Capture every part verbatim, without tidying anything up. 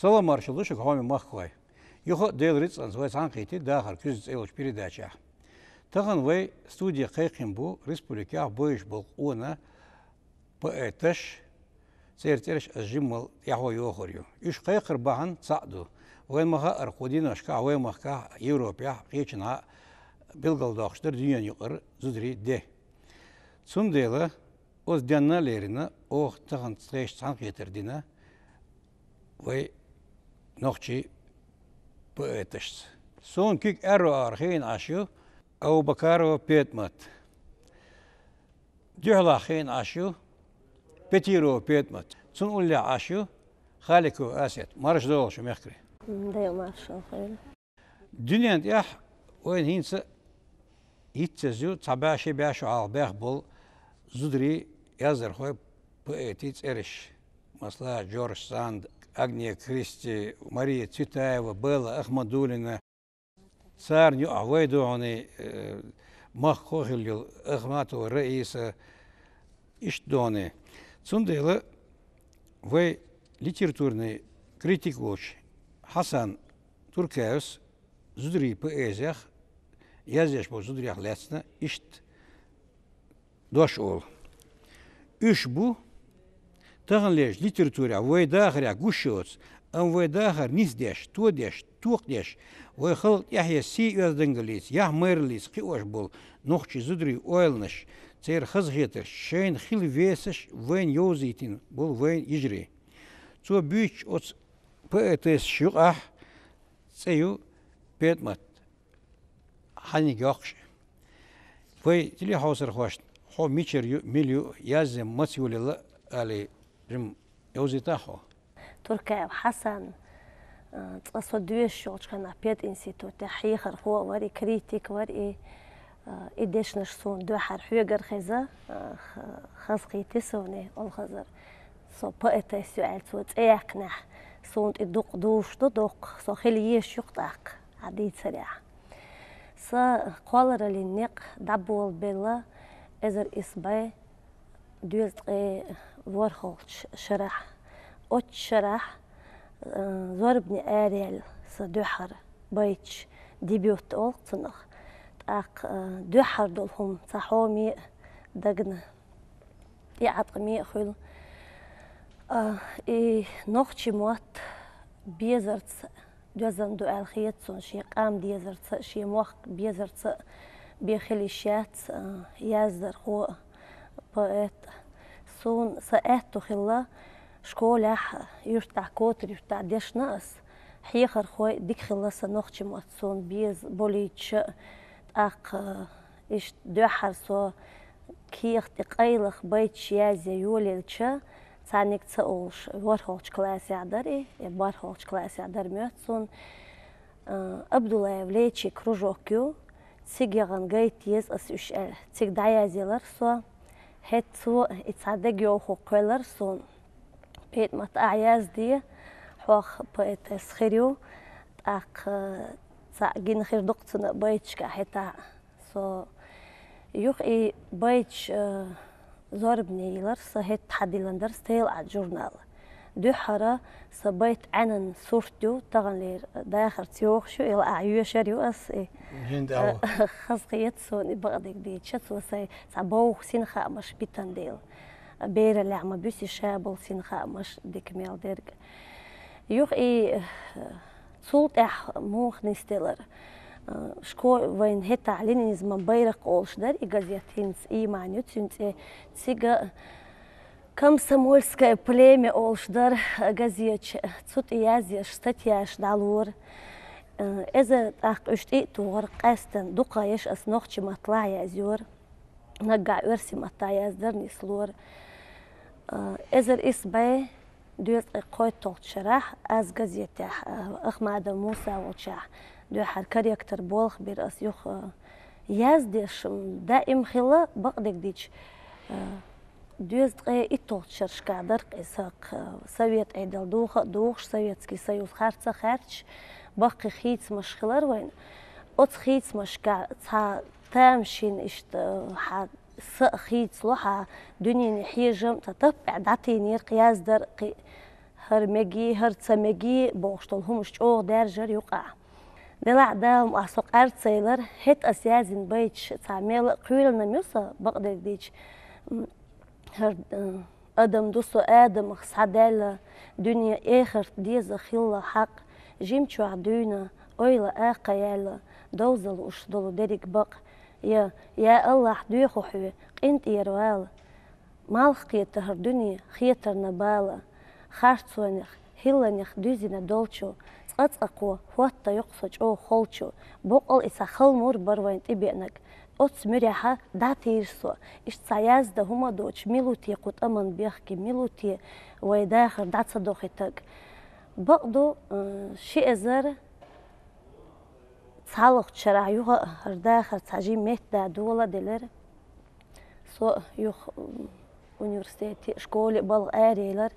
Салам-маршалла ду шуга, хьоме махкахой. Юха а Делан рицкъанца вай цхьаьнакхийттий дахар куьзга цӀе йолчу передачехь. Тахана вай студе кхайкхина бу республикехь бевзаш болу къона поэташ, церан цӀераш ас жимма тӀаьхьо йохур ю. Уьш кхайкхар бахьана цхьаъ ду. Вайна ма-хаъара, кху деношкахь вайн махкахь, Европехь, кхечанхьа билгалдоккхуш дара дуьненан юкъара зударийн де. Цундела оцу денна а лерина, оха тахана тхешца цхьаьнакхетар дина вай нохчийн поэташца. Суна куьг аьрру агӀор хиъна Ӏаш ю Абубакарова ПетӀамат. Дуьхьалахь хиъна Ӏаш ю Петирова ПетӀамат. Цунна уллехь Ӏаш ю Халикова Асет. Марша догӀийла шу, мехкарий. Дела маршалла хуьлда. Дуьнен тӀехь вайна хӀинца а йицъеза ю цхьа бӀе шо, ши бӀе шо хьалха баьхна болу зударийн, яздархойн, поэтийн цӀераш. Масала, Джордж Санд, Агния Кристи, Мария Цветаева, Белла Ахмадуллина. Царна юкъахь вай ду хьуна, э, махкахо а хилла йолу Ахматова Раиса, иштта ду хьуна. Цундела вай литературный критик волчу Хьасан Туркаевс зударийн поэзех, язъеш болчу зударех лаьцна иштта дош олу. Уьш бу таханлерчу литературехь вай дахарехь гуш йоцу, амма вай дахар нисдеш, тодеш, токхадеш, вай халкъан тӀаьхье сий-оьздангаллица, яхь-майраллица кхиош болу нохчийн зударийн ойланаш, церан хазахетарш, шайна хила весаш вайна йовзийтина болу вайн йижарий. Цо буьйцучу оцу поэтессаш юкъахь цӀе ю ПетӀамат. Хьаниг йоккхуш. Вай телехьовсархошна хьо мичара ю, мила ю, язъян маца йолаелла алий, жима йовзийтахьа хьо? Туркаев Хьасан, а, цкъа со доьшуш йолчу хенахь пединститутехь хьехархо а вара и, критик а вара и, а, и дешнаш суна дуьххьара хьоьгара хеза, а, х-, хазахийти суна и олхазар. Со поэтесса ю аьлла цо цӀе яьккхинехь, суна тӀе дукха дузуш ду доккха, со хила езаш ю-кх тӀаккха, хьан дийцарехь. Сан кхоллараллин некъ дӀаболабелла эзар исс бӀе дезткъе ворхӀалгӀачу шарахь. Оццу шарахь, э, зорбане араяьлла сан дуьххьара байташ, дебют олу-кх цунах. ТӀаккха, э, дуьххьара долу хӀума цхьа хьоме а дагна тӀеӀаткъаме а хуьлу. А, и нохчийн мотт безарца доьзна ду аьлла хета суна, шен къам дезарца а, шен мохк безарца а бен хила йиш яц, а, яздархо а, поэт а. Суна сан аьтто хилла школехь а, юьртахь, Котар-Юьртахь дешна ас, хьехархой а дика хилла сан нохчийн мотт суна беза болуьйтуш а, тӀаккха, а, Иштта дуьххьара со кехат тӀе къайлаха байташ язъян йолаелча, цхьаьнниг ца олуш, ворхӀалгӀачу классехь дара и, я бархӀалгӀачу классехь дара моьтту суна, а, Абдуллаев Лечин кружок ю, цига яхана гайта еза ас уьш аьлла, цига дӀаязъелара со. ХӀетте цо и цхьа дегайовхо кхоьллира суна. ПетӀамат, ахь язде, хьох поэтесса хир ю, тӀаккха цхьаъ гина хир ду-кх цунна байташкахь хӀетахь. Со юха и байташ, э, зорбане йиллира, сан хӀетахь диллина дара Стелла Ӏад журнал. Дуьххьара сан байт Ӏаьнан сурт ю, таханлера дахарца йохуш ю, и лаахь йоьшур ю ас и. ХӀинца тӀехь. Э, хазахета суна и, бакъдерг дийцича, цо сайн цхьа бовха синхаамаш битина дела. Бераллехь ма буьсу ша болу синхаамаш, дика мел дерг. Юха и, э, цул тӀаьхьа муха нисделара. Э, шко-, вайн хӀетахь ленинизман байракх олуш дара и газет, хӀинца ийман ю цуьнан цӀе. Цига «Комсомольское племя» олуш дара газеташ, цу тӀе язъеш статьяш дӀалора. Э, эзар тӀаккха уьш тӀе а тухура, къаьсттина дукха еш ас нохчийн маттахь язйора. Наггахь оьрсийн маттахь яздара нислора. А, эзар исс бӀе дезткъе кхойтталгӀачу шарахь «Аз» газетехь, а, Ахмадов Муса волчохь дуьххьара корректор болх бира ас юха, а, яздеш, м, даим хилла, бакъдерг дийцича, а, дезткъе итталгӀачу шерашкахь дара-кх и сакх, а, Совет Ӏедал духа а духуш, Советский Союз харц а хаьрчаш, баккхий хийцамаш хилара вайн. Оцу хийцамашкахь цхьа тамашийна иштта, хьан са а хийцало, хьан дуьненан хьежам а, цхьа таппехь дӀатийнера-кх яздар а кхин. хӀара меги, хӀара ца меги бохуш долу хӀумаш чӀогӀа даьржира юкъахь. Делахь а Дала мукъалахь со къаьрцаялар, хӀета ас яздина байташ цхьа мел а кхоьлина ма ю сан, бакъдерг дийцича. М, хӀара, э, адам ду со Адамах схьадаьлла, дуьне эхарт деза хилла хьакъ, жимчохь дуьйна ойла акха яьлла, довза лууш долу дерриг бакъ. Я, я АллахӀ, доьху хьоьга, къинтӀера вала. Малх кхета хӀара дуьне, хетарна бала, харцонех, хӀилланех дуьззина долчу, цкъа-цкъа кхо хӀотта йоккху со чӀогӀа холчу, боккъал и цхьа хала мур бара вайн тӀебеанарг. Оццу муьрехьа дӀатийра со, иштта цхьа яздан хӀума доцуш, мила ву те кху тӀаман бехке, мила ву те вай дахар дӀа ца дохийтарг. Бакъду, э, ши эзар цхьалгӀачу шарахь юха а хӀара дахар цхьа жима метта да дола а делира. Со юха, м, университете, школе балха араелира.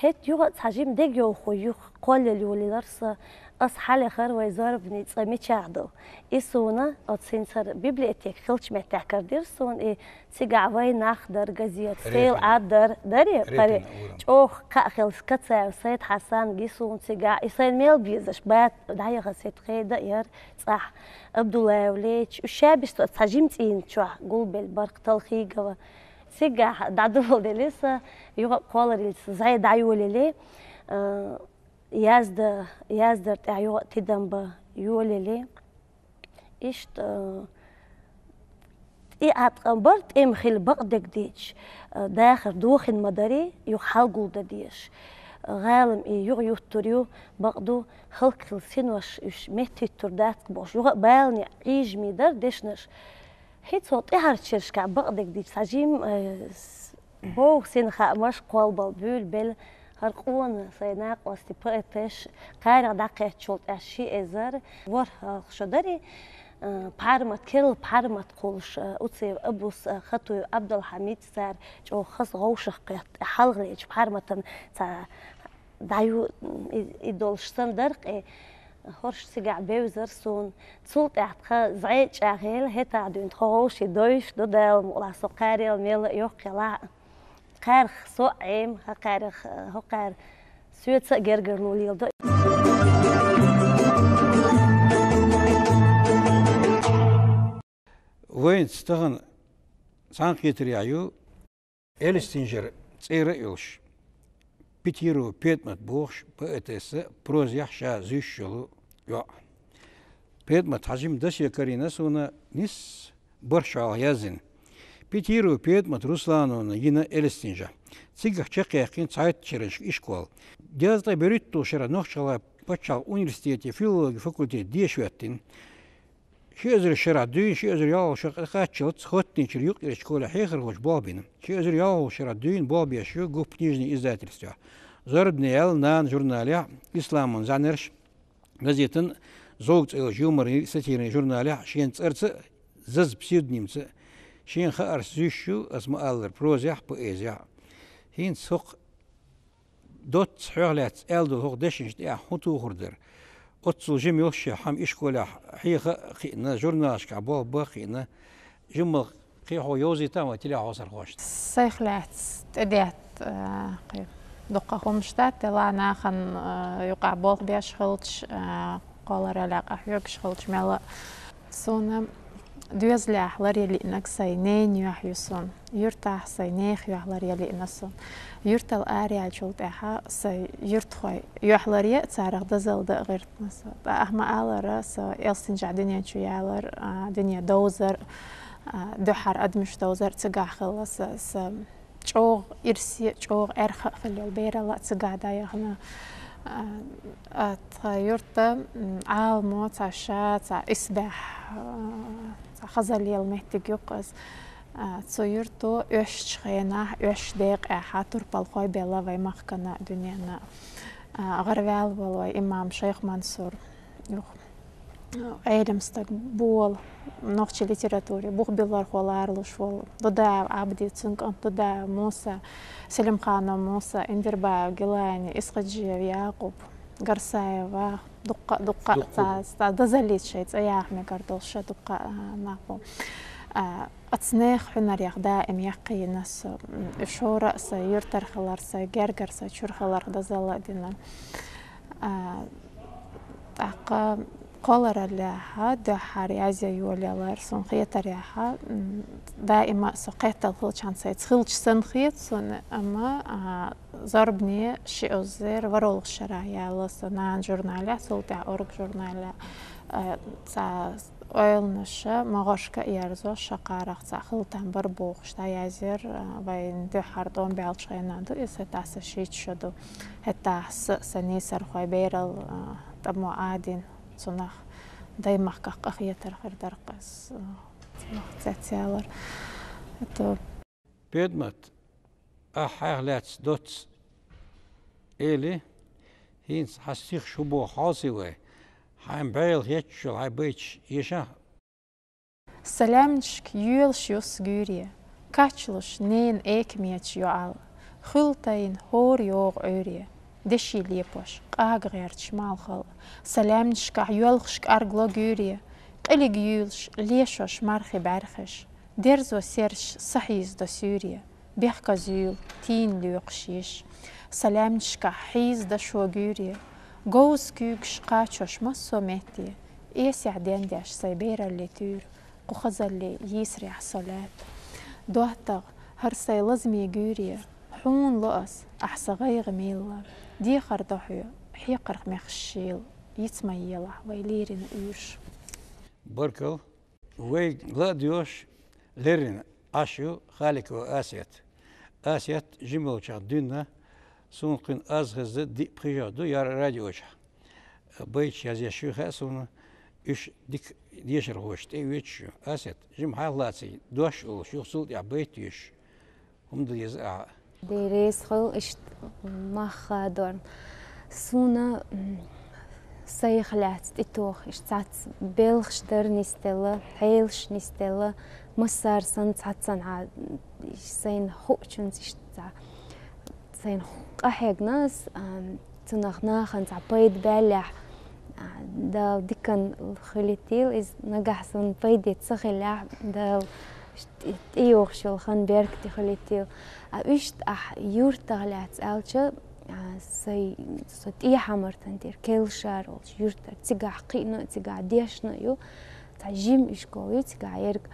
ХӀетта юха а цхьа жима дегайовхо юха кхоллаелла йолаелира со. Ас хьалехара вай зорбанийн цӀа мичахь ду. И суна оцу хӀинца хӀара библиотека хиллачу меттехь карадира суна, и цигахь «Вайн нах» дара газета, «Сейл Ӏад» дара, дарий, Репина, кхари, Урам. ЧӀогӀа кхаъ хилла Кацаев Сайд-Хьасан гира суна цигахь. И сайна мел безаш бат дӀаяхана сетта хеда яра цӀахь Абдуллаев леча, уьш шабиш со цхьа жима цӀийнан чохь гулбелла барх талхийгава. Цигахь дӀадоладелира со, юха а кхолларалц зӀе дӀайолаелла, а, язда-, яздар тӀехь юха а тидам бан йолаелла. Иштта, а, тӀеӀаткъам бар, тӀема хила бакъдерг дийцича, а, дахар дохийна ма дарий, юха хьалгулдан дезаш. ГӀалам и юха юттур ю, бакъду, хӀаллакьхилла синош уьш меттахӀиттур дац бохуш, юха а баланийн Ӏийжамий дара дешнаш. ХӀинца тӀаьхьарчу шерашкахь бакъдерг дийцича, цхьа жима, э, с-, бовха синхаамаш кхоллабала буьйлабелла хӀара къона сайн накъостий поэтеша, кхарах дӀакхеттачул тӀаьхьа ши эзар ворхӀалгӀа шо дарий, э, Пхьармат, керла Пхьармат кхуллуш, э, Уцеев Абус, э, Хатуев Абдалхьамид цара чӀогӀа хаза вовшахкхетта, хьалхалечу Пхьарматан цхьа дӀаю-, и, и долуш санна дара-кх, хӀорш цигахь бевзара суна. Цул тӀаьхьа тхан зӀе чӀагӀъелла, хӀетахь дуьйна тхо вовшийн довзуш ду, Дала мукъалахь со кхарел мел а йоккха елахь а. Кхарах со а Ӏема, хӀокхарах, хӀокхара соьца а гергарло леладо. Вайца тахана цхьаьнакхетарехь ю Элстинжара цӀера а йолуш, Петирова Петмат бохуш поэтесса прозехь ша зуьйш йолу йоӀ. Петмат хьажим даше карийна суна, нис бархӀ шолгӀа яздина. Петирова Петмат Руслановна йина Элстинжа. Цигахь чекхъяьккхина цхьайттачу шерашка ишкол. Дезткъе берхӀитталгӀа шарахь Нохч-ГӀалгӀайн пачхьалкхан университете филологи факультет деша хӀоьттина. Ши эзар шарахь дуьйна, ши эзар ялхалгӀа шо кхаччалц хӀоттийначу юккъерчу школехь хьехархочун болх бина. Ши эзар ялхалгӀа шарахь дуьйна болх беш ю Гуп книжный издательствехь. Зорбане яьлла «Нана» журналехь, «Исламан зӀаьнарш» газетан «Зовг» цӀе йолчу юморийн, сатирийн журналехь шен цӀарца а, Заза псевдонимца а. Шен хаарш зуьйш ю, ас ма-аллара, прозехь а, поэзехь а. ХӀинца хӀокху доцца хьоьх лаьцна аьлла долу хӀокху дешнашна тӀехь хӀун тухур дара? Оццул жима йолуш шен хӀума ишколехь хьеха а хиъна, журналашкахь болх бан а хиъна, жимма кхин хьо йовзийтахьа вайн телехьосархошна. Сайх лаьцна тӀедетта, а, кхин дуккха хӀуманаш дац, делахь нахана, а, юкъахь болх беш хилча, а, кхоллараллехь къахьоьгуш хилча мел а. Суна доьзалехь ларъян лиънарг сайн ненан юьхь ю суна. Юьртахь сайн нехан юьхь ларъян лиъна суна. Юьртал араяьллачул тӀаьхьа сайн юьртахойн юьхь ларъян а, царах дозалла дан а гӀиртина со. ТӀаккха ма-аллара, со Элстинжехь дуьнен чу ялар, а, дуьне довзар, а, дуьххьара адамаш довзар цигахь хилла сан, сан чӀогӀа ирсе, чӀогӀа аьрха а хилла йолу бералла а цигахь дӀаяхана. А, а, тхан юьртан, м, Ӏаламо цхьа ша, цхьа исбаьхьа, а, цхьа хаза лела меттиг ю-кх иза. А, цу юьрто оьшучу хенахь, оьшучу декъехь турпалхой белла вайн махкана а, дуьненна а. А, гӀараваьлла волу вайн имам шайх Мансур. Юха Ӏелам стаг, бола, нохчийн литературе бух биллархо ларалуш волу Дудаев Ӏабди, цуьнан кӀант Дудаев Муса, Селимханов Муса, Индирбаев Гилани, Исхаджиев Якъуб, Гарсаев Вах, дуккха, дуккха, дуккха, цхьа, цхьа дозаллица шайн цӀе яха мегар долуш дуккха, а, нах бу. А, Ацнех хьунарех даим яккхийна со, м, шора а со, юртар хилар со, гергар со, чур хилар дозалла а дина. А, тӀаккха кхолараллехьа, дуьххьара язъя йолаялар, сун хетарехьа, м, даима со кхеттал хилчан сайц хилча сан хет сун, амма, а, зорбане ши эзар варолгӀа шера яла со нана журнале, султӀа орг журнале, а, ца ойланаша, могӀаршка ерзо шакхарах ца хилтан бар бохуш, та язъяр, а, вайн дуьххьара тӀом баьлча хенна ду, иза хӀетта са шийтта шо ду. ХӀетта са, са нийсархой берал, а, тӀамо адин, цунах даймахках къахетар хир дар къас, а, цунах цецялар. Это Педмат, ахь хьайх лаьцна доцца эли, хӀинца хьан сих шу боху хьовсий вай, хьайн бӀел хетчул хьайн байташ еша? Салаьмнашка йоьлуш юс гуьйре, качлуш ненан экамеча йоӀал, хуьлу тайна хӀора йогӀу Ӏуьйре, деши лепош, къага гӀерташ малхал, салаьмнашкахь йоьлхуш кӀаргло гуьйре, къилиг юьйлуш, лешош мархи бӀаьрхиш, дерзо серш сахьийзадо суьйре, бехказа юьйлу тийна лоькхуш йиш. Салаьмнашкахь хьийзадо шо гуьйре, говза куьйгаш кхачош массо а метте, эсехь дендеш сайн бералли туьйра, кху хазалле йийсарехь со лаьтта. ДоттагӀа, хӀара сайн лазаме гуьйре, хьуна ло ас, ахь сан гӀайгӀа мелла, дехар до хьоь, хьекхарх мехаш шийла, йиц ма елахь вай леррина уьйраш. Баркал. Вай ла а доьшуш, леррина Ӏаш ю Халикова Асет. Асет жималчех дуьйна, суна кхин аз хезна диъ-пхи жо ду яра радиочехь. Байташ язъеш ю хаьа суна, уьш дика дешархочун тӀе а оьцуш ю. Асет, жима хьайх лаций, дош а олуш, юха цул тӀаьхьа байт а йоьшуш. ХӀума дан еза ахьа. Дерриг хила иштта мах хадорна. Суна, м, сайх лаьцна тӀетоха иштта цхьацца белхаш дар нисделла, хьелаш нисделла, массара санна цхьаццанхьа, м, сайна хуучунца иштта цхьа, сайна ху-, къахьегна ас, ам, цунах нахана цхьа пайда баьллехь, а, Дала диканна хилийтийла, иза нагахь санна пайде ца хилахь, Дала тӀе-, тӀейогӀуш йолу хан беркате хилийтийла. А уьш тӀехь юьртах лаьцна аьлча, а, сай, со тӀехьа мартан тӀера Келшар олуш юьртара цигахь кхиъна а, цигахь дешна а ю, цхьа жима ишкол ю цигахь ерг.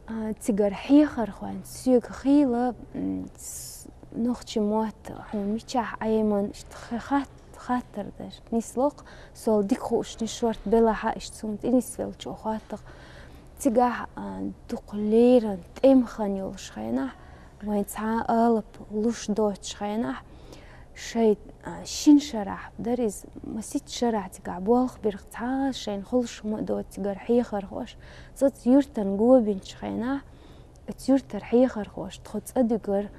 А, цигара хьехархойн соьга хийла, м, с-, нохчийн мотт хьуна мичахь Ӏеман, иштта хи-, хат-, хаттар деш нисло-кх, сол дика хуушний шорта белахь а, иштта суна тӀе нисвеллачо хотту-кх. Цигахь, а, дукха леррина тӀеман хан йолуш хенахь, вайн цхьа а алапа луш доцуш хенахь, шайн, а, шина шарахь дара иза, масийтта шарахь цигахь болх бира-кх цхьа а шайна хуьлуш хӀума а доцу цигара хьехархоша, цӀа-цӀа юьртана го бинчу хенахь, оцу юьртара хьехархоша тхо цӀа дуьгура,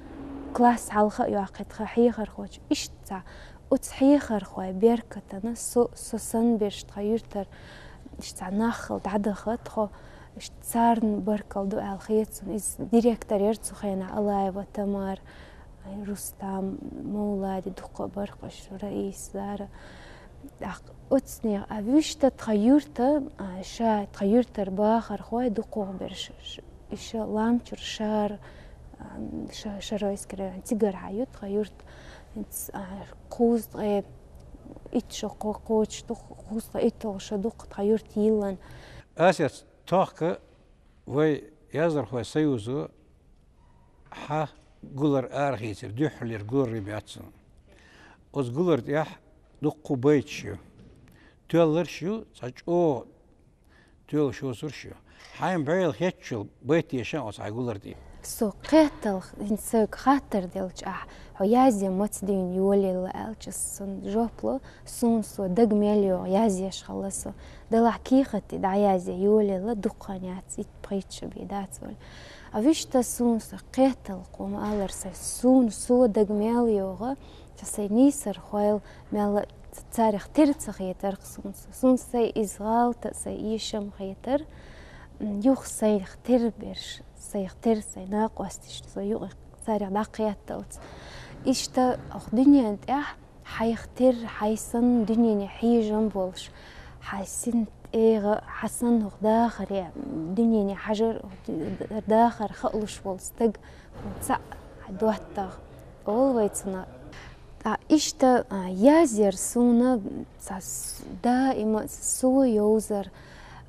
класс хьалха а йоккхий тхан хьехархочун, иштта цхьа оцу хьехархойн беркатана со, со санна берш тхан юьртара иштта цхьа нах хилла дӀадаха тхо, иштта царна баркалла ду аьлла хета суна. Иза директор яра цу хенахь Алаева Тамара, Рустам, Мовлади, дуккха а бара-кх уьш, Раиса, Зара. ТӀаккха оцунах, а вуьшта тхан юьрта, а, ша, тхан юьртара бахархой дукхах берш, ш-, иша Ламчура Шара, а, ша-, Шаройский район, цигара хьан ю тхан юьрта. ХӀинца, а, кхузткъе итт шо кхо-, кхочуш ду-кх, кхузткъе итталгӀа шо ду-кх тхан юьрта йиллина. Асет, тохка вай яздархойн союзо хьан гулар арахийцира, дуьххьарлера гулар бац цуьнан. Оцу гулар тӀехь дуккха байташ ю. Тоьлларш а ю, цхьа чӀогӀа тоьлуш йоцурш а ю. Хьайн бӀел хетчул байт еша оцу хьайн гулар тӀе. Со кхетталц хӀинца сайга хаттар делча ахь, хьо язъян маца дуьйна йолаелла аьлча, сан жоп ло, суна со дага мел йогӀу язъеш хилла со. Делахь кехат тӀе дӀаязъян йолаелла дукха хан яц, итт-пхийтта шо бен дац валла. А вуьшта суна со кхетталц хӀума алар сай, суна со дага мел йогӀу, ца сайн нийсархойла мелла а ц-, царах тера ца хетар-кх суна со. Суна сайн иза гӀалат а, сайн эшам хетар, м, юха сайх тера берш, сайх тера сайн накъосташ, со юкъе царах дӀакхетталц. Иштта оха дуьнен тӀехь хьайх тера, хьайн санна дуьнене хьежам болуш, хьайн син-, Эгъа хьасан хӀокху дахаре, дуьнене хьажар, дахар хаалуш волу стаг цхьаъ доттагӀа олу вай цунах. Ткъа иштта, а, язъяр суна цхьа с-, даима со йовзар,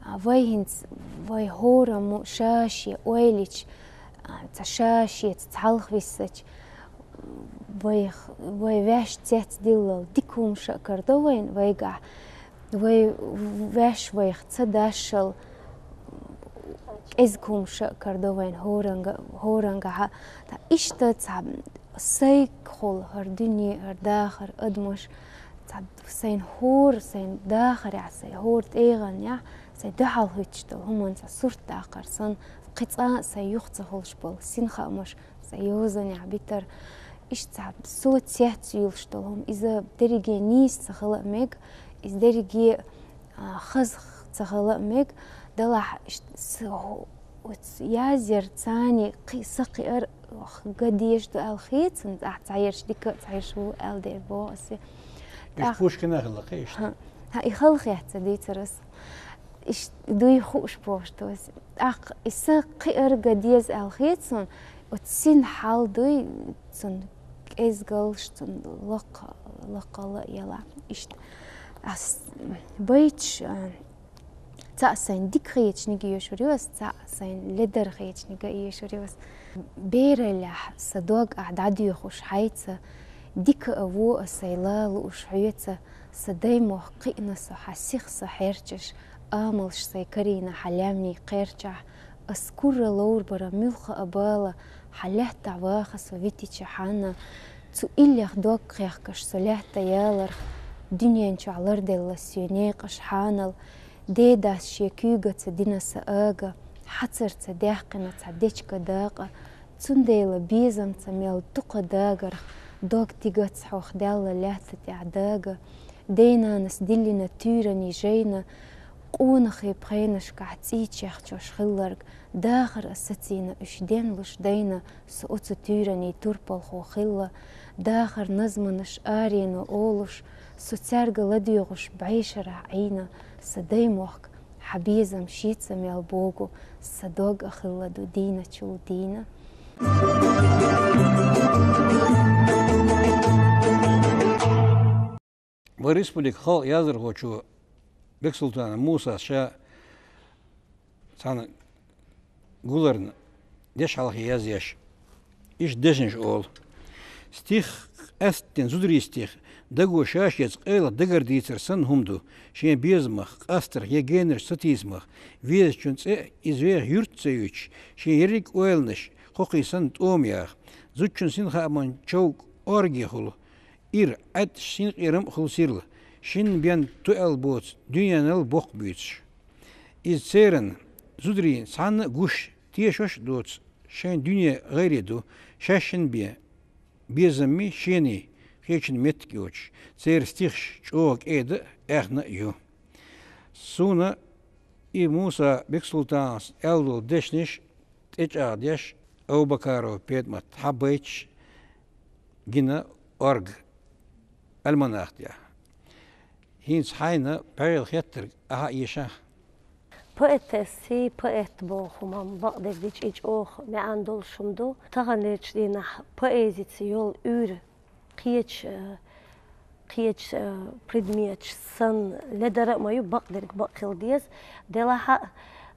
а, вай хӀинца, вай хӀораммо ша-шен ойлича, а, цхьа ша-шеца цхьалха виссача, вайх-, вай ваьш цецдиллал дика хӀумаш а карадо вайна вайгахь, вай ваьш вайх ца дашал кӀезиг хӀумаш а карадо вайна хӀоранга-, хӀорангахьа. Ткъа иштта цхьа сайгахула хӀара дуьне, хӀара дахар, адамаш, цхьа сайн хӀора, сайн дахарехь, сайн хӀора тӀегӀанехь, сайн дуьхьал хӀуьттуш долу хӀуманца сурт даккхар санна, кхин цкъа а сайн юха ца хуьлуш болу синхаамаш, сайн йозанехь битар. Иштта цхьа со цецйуьйлуш долу хӀума, иза дерриге нийса ца хила а мега, иза дерриге, а, хаза ца хила а мега, делахь иштта с-, оцу язъяр царний кхи-, са кхиар га дезаш ду аьлла хецна, ахь цхьаерш дика а, цхьаерш ву аьлла дер боху аса. Уьш ТӀаккха Пушкина хилла кхин иштта. ХӀа, хӀа, и хала хетта ца дийцар аса. Иштта дуй хууш бохуш ду аса. ТӀаккха и са кхиар га деза аьлла хецна, оцу син хьал дуй, цунна кӀезгалш, цунна лакха-, лакхалла а яла. Иштта ас байташ, а, цхьаъ сайн дика хеташ ниг йоьшур ю ас, цхьаъ сайн ледар хеташ ниг а йоьшур ю ас. Бераллехь сан дог ахь дӀадоьхуш хьайца, дика а, вон а сайн ла лууш хьоьца, сан даймохк кхиъна со хьан сих со хьерчаш, амалш сайн карийна хьан лаьмнийн кхерчахь, ас курра ловр бара муьлхха а бала, хьан лаьттахь ваха со витича хьанна, цу иллех дог кхехкаш со лаьтта яларх, дуьнен чохь ларделла соьн некъаш хьанал, дедас шен куьйгаца дина сан ага, хьацарца даьккхина цхьа дечка дакъа, цундела безамца мел дукха дагарх, дог тигац хьох даьлла лаьтта тӀехь дага, дей-нанас диллина туьйранийн жайна, къонахий пхенашкахь цӀий чехчош хилларг, дахар а сацийна уьш денлуш дайна, со оцу туьйранийн турпалхо хилла, дахар назманаш арено олуш, со цаьрга ладоьгӀуш бӀешарахь Ӏийна, сан даймохк, хьан безам шеца мел богу, сан дог а хилла ду дийначул дийна. Вайн республикан халкъан яздархочо Бексултанов Мусас ша цхьана гуларна дешхьалхе язъеш, иштта дешнаш олу. Стих къаьсттина зударийн стих, даго ша-шеца къайлаха дагардийцар санна хӀума ду, шен безамах, къастарх я генарчу сатийсамах, везачун цӀе а, иза веха юьрт а ца юьтуш, шен ерриг а ойланаш, кхокхий санна тӀома яха. Зудчун синхааман човга оргехула, ира, Ӏаьтташ синкъерам а хуьлу сирла, шинна бен тоьал боцу дуьненал боккха буьйцуш. Иза церан, зударийн, цхьанна а гуш, тешош а доцу, шайн дуьне гӀайре ду, шаьшшинна бен, безаммий, шений кхечун меттиг йоцуш, церан стихаш чӀогӀа кӀеда а, аьхна а ю. Суна и Муса Бексултановс аьлла долу дешнаш тӀечӀагӀдеш, Абубакарова ПетӀамат, хьан байташ гина орга альманах тӀехь. ХӀинца хьайна пхьегӀа хеттарг ахьа а еша. Поэтесса, поэт боху хӀума бакъдерг дича и чӀогӀа маьӀна долуш хӀума ду. Таханлерчу дийнахь поэзица йолу уьйр кхечу, э, кхечу, э, предметаш санна ледара а ма ю, бакъдерг бакъ хила деза. Делахь а,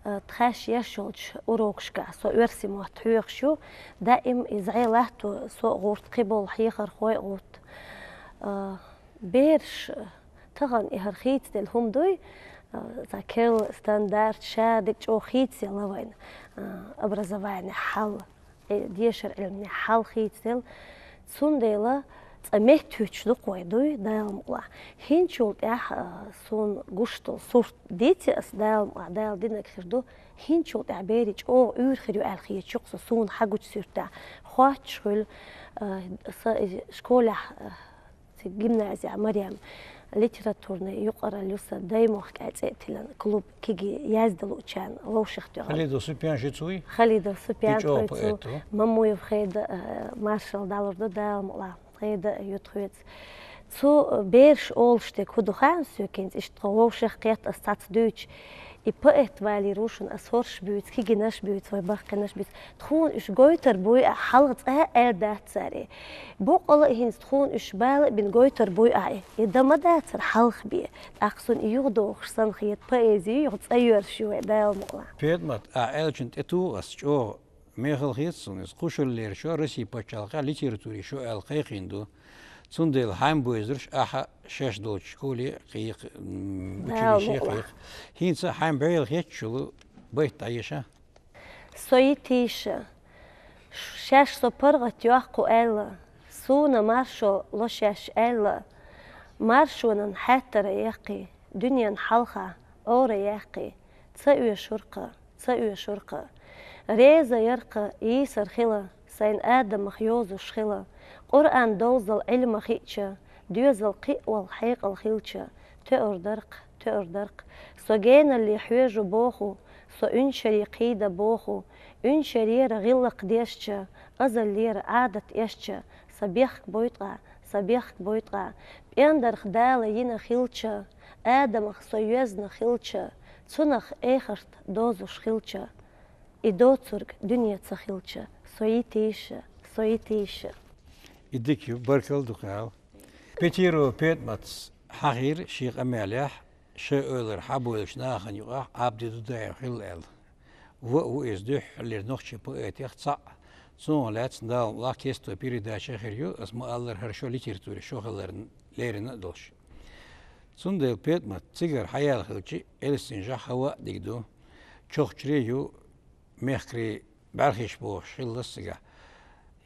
э, тхаьш еш йолчу урокашкахь со оьрсийн мотт хьоьхуш ю, даим иза гӀе латто со а гӀурт, кхиболу хьехархой а гӀурт. Э, бераш, э, тахана и хӀара хийцаделла хӀума дуй, э, цхьа керла стандарт, шадерг чӀогӀа хийцаелла вайна, э, образование хьал. Э, дешар Ӏилманехь хьал хийцаделла. Цундела цкъа меттахӀуьттуш ду-кх вай дуй, Дала мукъалахь. ХӀинчул тӀаьхьа, а, суна гуш долу сурт дийци ас, Дала мукъалахь, Дала динарг хир ду. ХӀинчул тӀаьхьа берийн чӀогӀа уьйр хир ю аьлла хеташ ю-кх со, суна хьагучу суьртехь. Хоттуш хуьлу, а, сан и школехь, а, Цигахь гимназехь Марем литературный юкъаралла ю сан, даймохк аьлла цӀе а тиллина, клуб кегий яздан луучарна вовшахтоьхна. Халидов Супьян ши цуй? Халидов Супьян, и чӀогӀа тхоьца поэт ву. Мамуев Хеда, э, маршалла дӀалур ду, Дала мукъалахь, Хеда ю тхоьца. Цу бераш олуш дерг хӀун ду хаьий соьга, иштта тхо вовшех кхетта ас цхьацца дуьйцуш, и поэт валийра шуна ас хӀорш буьйцу, кегийнаш буьйцу, вай баккхийнаш буьйцу. Тхуна уьш гойтур буй ахь, хьалха цкъа а аьлла дац цара и. Боккъала а хӀинца тхуна уьш бала а бина гойтур буй ахь и. И дан ма дацара хьалха бен. ТӀаккха суна и юхадохуш санна хета, поэзи юха цӀа йоьрзуш ю вай, Дала мукъалахь. Петамат, ахь аьллачун тӀетуху ас чӀогӀа. Мехала хета суна иза. Кхушарлера шо Россин пачхьалкхехь литературин шо аьлла кхайкхийна ду. Цундела хьайна бовзарш ахьа шаьш долчу школе кхайкха, м, Дала училище мукъалахь. Кхайкха. ХӀинца хьайна бӀегӀийла хетачул байт дӀаеша. Со йитийша. Шаьш со паргӀат йоккху аьлла, суна маршо ло шаьш аьлла, маршонан хьаьттара яьккхи, дуьнен хьалха Ӏора яьккхи, ца оьшуркха, ца оьшуркха. Реза яркха йийсар хила, сайна Адамах йозуш хила, Къуръан довзал Ӏилма хиъча, доьзал кхиъвал хьекъал хилча, тоьур даркх, тоьур даркх. Со геналле хьоьжу боху, со уьншаре кхийда боху, уьншарера гӀиллакх дешча, азаллера Ӏадат эшча, сан бехк бойткъа, сан бехк бойткъа. ПӀендарх Дала йина хилча, Адамах со йоьзна хилча, цунах эхарт дозуш хилча, и доцург дуьне ца хилча, со йитийша, со йитийша. И дика ю, баркалла ду-кх аьлла. Петирова Петаматас хьахийра шен къамелехь, шайн ойлар хьабойлучу нахана юкъахь Ӏабди Дудаев хилла аьлла. Ву а ву иза дуьххьарлера нохчийн поэтех цхьаъ. Цунах лаьцна Дала мукъалахь кесто передача хир ю, ас ма-аллара, хӀара шо литературин шо хиларна лерина а долуш. Цундела Петамат, цигара хьаяьлла хилча, Эльстинжахь хӀаваъ дика ду. Чохчаре ю, мехкарий бӀаьрхиш бохуш хилла цигахь.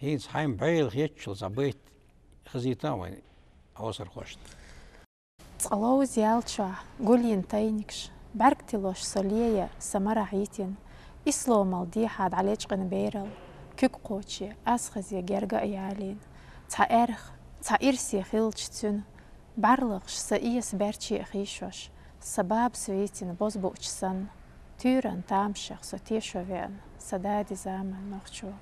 ХӀинца хьайна бӀегӀийла хетачул цхьа байт хазийта вайна хьовсархошна. Цкъа ловза яьллачохь гулйина тайнигаш, бӀаьрг тилош со лея, сан марахь йитина, исломал дехьа дӀалечкъина берал, куьг кхоче, аз хаза герга а ялийна, цхьа аьрха, цхьа ирсе хилча цуьнан, бӀаьрлагӀаш сан эса баьрче а хийшош, сан бабас вийцина бозбуунча санна, туьйранан тамашех со тешо веана, сан дади заман нохчо.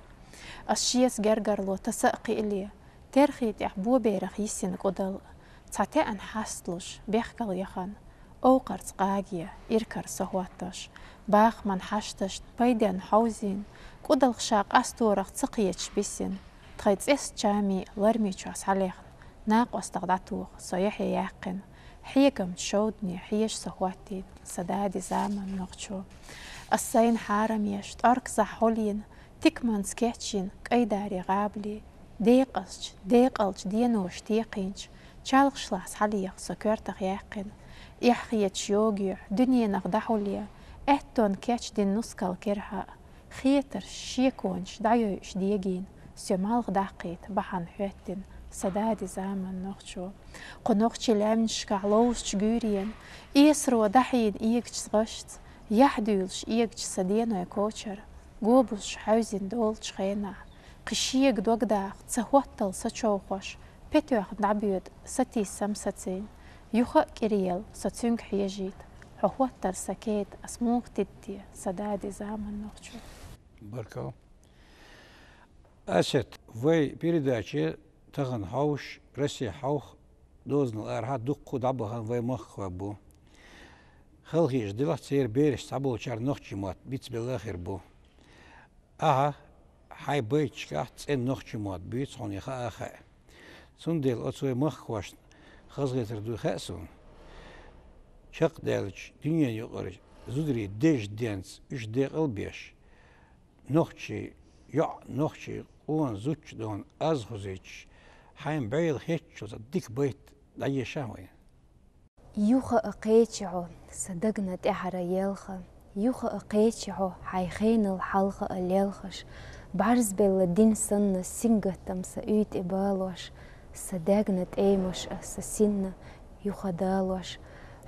Ас шеца гергарло таса а кхиале, терхи тӀехь боберах йисина кӀудал, цхьа таьӀна хьасталуш, бехкал яхана, овкхарца къагае, иракара со хӀоттош, бахаман хьашташна пайденна хьовзийна, кӀудалх ша къасторах ца кхеташ бисина, тхайн цӀестачу чамийн лармичохь схьалехна, накъостах дӀатоха со яхье яьккхина, хьегамчу шовдане хьежа со хӀоттийна, сан дади заман нохчо. Ас сайна хьарамеш, тӀоркзахь хьулйина, тикаманца кечйина кӀайдаре гӀабали, декъазчу, декъалчу деноша текхийначу чалхашлахь схьалеха со коьртах яьккхина, эхь хеташ йогу юьхь дуьненах дӀахьулъе, аьттон кечдина нускал кирхьа а, хетарш, шеконаш дӀайойуш дегийна, соь малх даккхийта бахьана хӀоьттина, сан дади заман нохчо. Кху нохчийн лаьмнашкахь ловзучу гуьйренан, эсаро дӀахьийна эгачу гӀашца, яхь дуьйлуш эгачу сан денойн кочара, го бузуш хьаьвзина долучу хенахь, кхин шега дог даха ца хӀоттал сачовхош, петоьхна дӀабоьду сатийсам сацийна, юха а кӀира елла со цуьнга хьежийта, хьо хӀоттар сан кеда, ас муха тидде, сан дади заман нохчо. Баркалла. Асет, вай передаче тахана хьовсуш, Россе хьовха, дозанал арахьа дуккха а дӀабахана вай махкахой бу. Халахеташ делахь, церан бераш цхьаболчара нохчийн мотт бицбелла а хир бу. Ахьа хьайн байташкахь цӀена нохчийн мотт буьйцу хьуна и хаа а хаьа. Цундела оцу вай махкахошна хазахетар дуй хаьа суна. Чекхдаьллачу дуьненан юкъара зударий дезачу денца уьш декъал а беш, нохчийн йоӀ, нохчийн къона зудчун дона аз хозуьйтуш, хьайна бӀегӀийла хетачул цхьа дика байт дӀаеша вайна. Юха а кхечи хьо, сан дагна тӀаьхьара елха, юха а кхечи хьо, хьайн хенал хьалха а лелхаш, бӀарзбелла дин санна сингаттам сан уьйтӀе балош, сан даьгна тӀемаш а сан синна юха далош.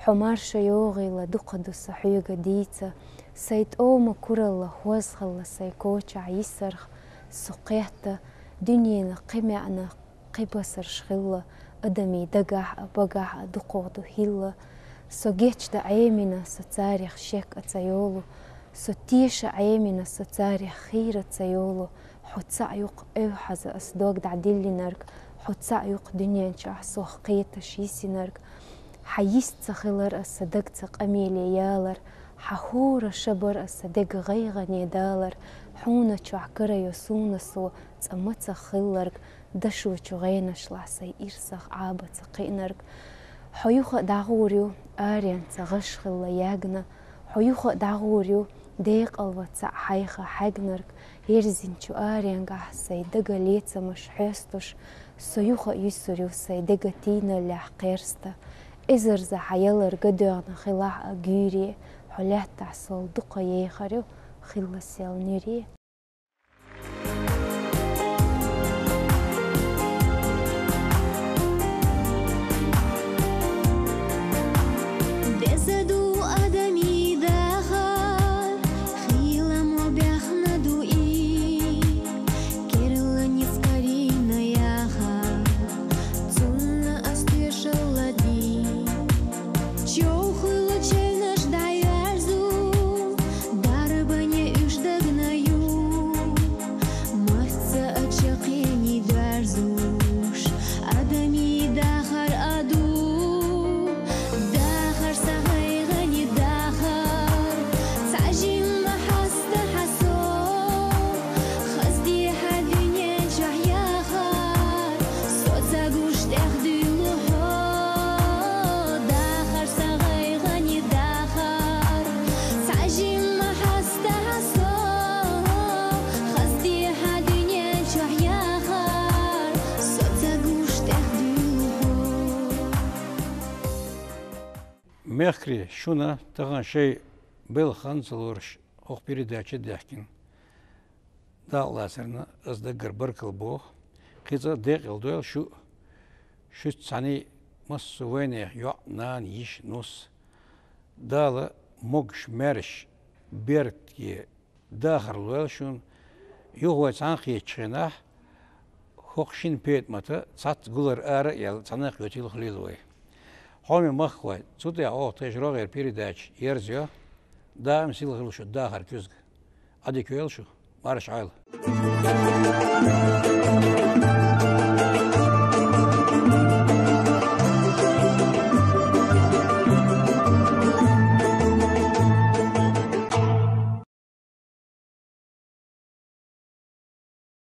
Хьо марша йогӀийла дукха ду сан хьоьга дийца, сайн тӀома куралла хозхалла сайн кочахь йисарх, со кхетта, дуьненах кхин маьӀна, кхин басарш хилла, адамийн дагахь а, багахь а дукхагӀа ду хӀилла. Со гечдан Ӏемина, со царех шек а ца йолу, со теша Ӏемина, со царех хийра ца йолу, хьо цхьаъ юкъа эвхьаза ас дог дӀадиллинарг, Хьо цаӀ ю-кх дуьнен чохь сох кхеташ йисинарг. Хьан йист ца хилар аса, даг ца къамеле ялар. Хьан хӀора ша бар аса, дега гӀайгӀане далар. Хьуна чохь кара йо суна со, цӀа мацах хилларг. Дашочу гӀенашлахь сайн ирсах Ӏаба ца кхиънарг. Хьо юха а дӀагӀур ю, аренца гӀаш хилла ягна. Хьо юха а дӀагӀур ю, декъалва цаӀ хьайха хьегнарг. Ерзинчу аренгахь сайн дага лецамаш хьоьстуш, со юха а юьсур ю сайн дега тийналлехь кхерста. Эзарза хьан ялар гадоьгӀна хилахь а гуьйре, хьо лаьттахь сол дукха ейхар ю, хилла сел нуьре. Деза ду адамийн дахар, хийла мо баьхна ду и, керла ницкъ карийна яхар, цунна ас тоьшалла ди. Човхийла чевнаш дӀайоьрзу, дарбане уьш дагна ю. Маца а чаккхений доьрзуш, адамийн дахар а ду. Дахар сан гӀайгӀане дахар, цхьа жимма хьаста хьан со. Хазде хьан дуьнен чохь яхар, со ца гуш тӀехдуьйлу хьо. Дахар сан гӀайгӀане дахар, цхьа жимма хьаста хьан со. Хазде хьан дуьнен чохь яхар, со ца гуш тӀехдуьйлу хьо. Мехкарий, шуна тахана шайн белхан ца лоруш хӀокху передача даьхкина дакъалацарна ас даггара баркалла боху. Кхин цкъа декъала дойла шу, шуьца цхьаьний массо а вайнех йоӀ, нана, йиша, нус. Дала могуш, маьрша, беркате дахар лойла шуна. Юха вай цхьаьна кхетачу хенахь, хӀокху шина ПетӀамата цхьацца гулар ара а яьлла, цхьаьна кхетийла хуьлийла вай. Хьоме махкахой, цу тӀехь оха тхешан рогӀера передача ерзайо. Даим сийлахь хуьлда шу дахар куьзга. Ӏадика йойла шу, марша Ӏойла.